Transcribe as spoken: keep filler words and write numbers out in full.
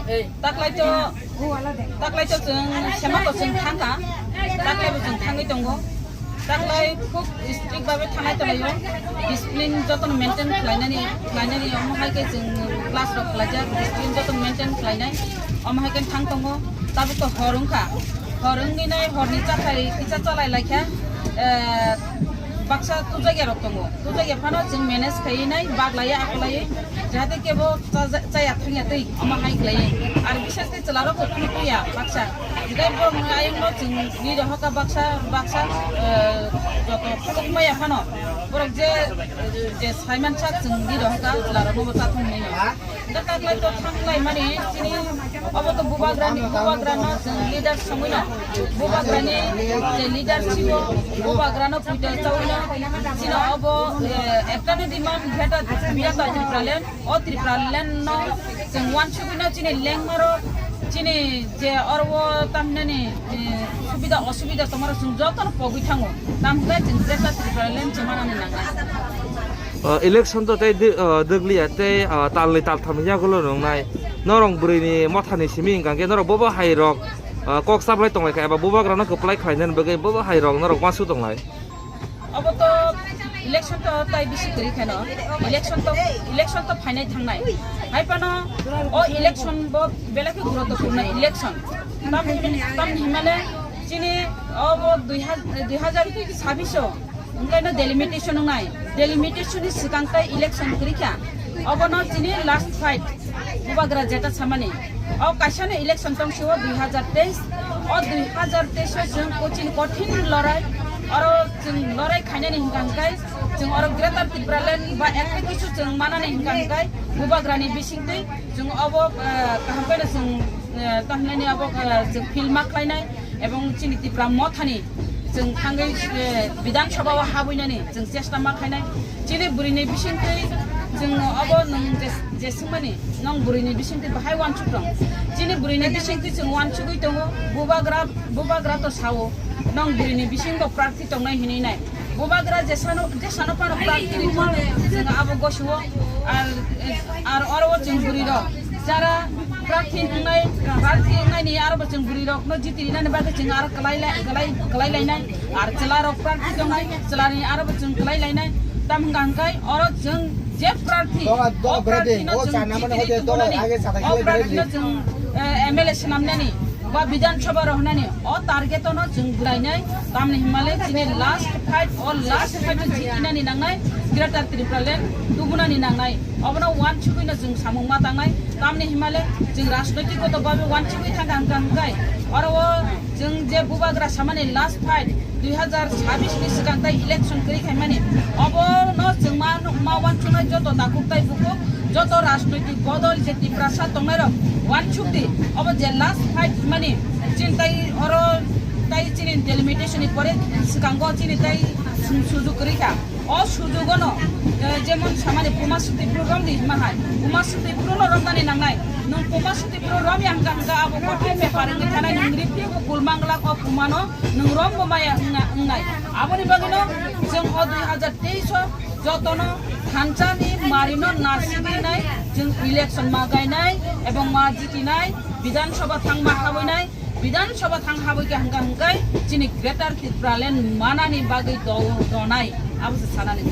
Taklai to, taklai to chwng sema to chwng thangkha, taklai bo chwng thangwi tongo. Taklai khub strict babe thangnai tonglaio, discipline jotono maintain khlainani, khlainani omo hai khe chwng class rok khlaijak, discipline jotono maintain khlainai, omo hai khe thang tongo. Tabuk to hor wngkha, hor wngwi nai horni chakhai kisa chalai laikha, eh, baksa tujakya rok tongo, tujakya phano chwng manage khaiwi nai baglaiya akolaiwi, jahate kebo chaja-, chaya thangya twi omo hai khlaiwi. Ar bishes khe chwla rok bo phunukya baksa, hinkhe borokni ayungno chwng ni rohorkha baksa baksa, eh, joto phunukmaya phano borok je, je saimansa chwng ni rohorkha chwla rokno bo chathung hinwi. Hwnkhe taklai to thanglai mani chini obo to bubagrani, bubagrano chwng leader songwino, bubagrani je leadership o bubagrano puito chawino chini obo, eh, ekta ni demand beta birata Tripura land, o Tripura land no chwng wansugwino chini lengmaro chini je oro o tamhinani, eh, subida osubida tongmaro chwng jotono pogwi thango, tamhinai chwng beta Tripura land chwng manani nangnai. O, election to tei dw-, o, dwgliya tei, o, talnwi taltham yagulo nwngnai. Norok bwrwini mothani simi hwnkha khe norok bobo hai rok, o, kok chaplai tonglaikha eba bubagrano kwplai khlainani bagwi bobo hai rok norok uansuk tonglai. Obo to election to tai bisi kwrwi kheno. Election to, election to phainai thangnai. Hai phano o election bo belai khe guruttopurno election. Tam, tam hinmale chini obo dui hajar, dui hajar sabbish o Hwnkhe no delimitation wngnai. Delimitation ni swkang tei election kwrwi kha. Obono chini last fight. Bubagra jeta samani. O kaisa no election tong sio dui hajar teis. O dui hajar teis o chwng kochin kothin lorai. Oro chwng lorai khainani hwnkha hwnkhe chwng oro Greater Tipraland ba ekta kisu chwng manani hwnkha hwnkhe bubagrani bisingtwi chwng obo, eh, kaham khe no chwng, eh, tongnaini obo, eh, chwng feel ma khlainai. Ebong chini Tipra mothani chwng thangwi, eh, Bidhan Sabha o habwinani chwng chesta ma khainai. Chini bwrwini bisingtwi chwng obo nwng je, je swngmani, nwng bwrwini bisingtwi bahai uansuk tong. Chini bwrwini bisingtwi chwng uansugwi tongo, bubagra, bubagra to sao, nwng bwrwini bisingo prarthi tongnai hinwi nai. Bubagra jesano, jesano phano prarthi rikha, chwng abo gosio, ar, ar oro o chwng bwrwi rok jara prarthi wngnai, prarthi wngnai ni aro bo chwng bwrwi rok no jiti rinani bagwi chwng aro kwlai lai, kwlai, kwlai lainai, ar chwla rok prarthi tongnai, chwla ni aro bo chwng kwlai lainai, tam hwnkha hwnkhe oro chwng je prarthi, o prarthi no chwng jiti ri tubunani, o prarthi no chwng, eh, M L A swnamnani. Ba Bidhan Sabha rohornani o target no chwng bwlainai, tamni himale chini last fight, o last fight o jitinani nangnai, Greater Tipraland tubunani nangnai. Obono uansugwino chwng samung ma tangnai, tamni himale chwng rajnoitik goto babe uansugwi thangkha hwnkha hwnkhe oro o chwng je bubagra samani last fight, dui hajar sabbish ni swkang tai election kwrwi khaimani, obono chwng ma, ma uansuknai joto takhuk tai bukhuk, joto rajnoitik bodol je Tiprasa tongnairok uansukdi, obo je last fight hwnmani, chini tai oro tai chini delimitation ni pore swkango chini tai sum-, sujuk kwrwi kha. O sujugono, eh, jemon samani Puma Sutipro romdi hwnma hai, Puma Sutipro no romnani nangnai, nwng Puma Sutipro romya hwnkha hwnkha abo kothin bepar wngwi thanai, nwng riphi bo kulmang glak o Puma no nwng rombo maya wngna-, wngnai. Aboni bagwino chwng o dui hajar teis o jotono thansa ni mari no nasigwi nai, chwng election ma gainai ebong ma jitinai, Bidhan Sabha thang ma habwi nai, Bidhan Sabha thang habwi khe hwnkha hwnkhe chini Greater Tipraland manani bagwi do-, donai, abo se sanani.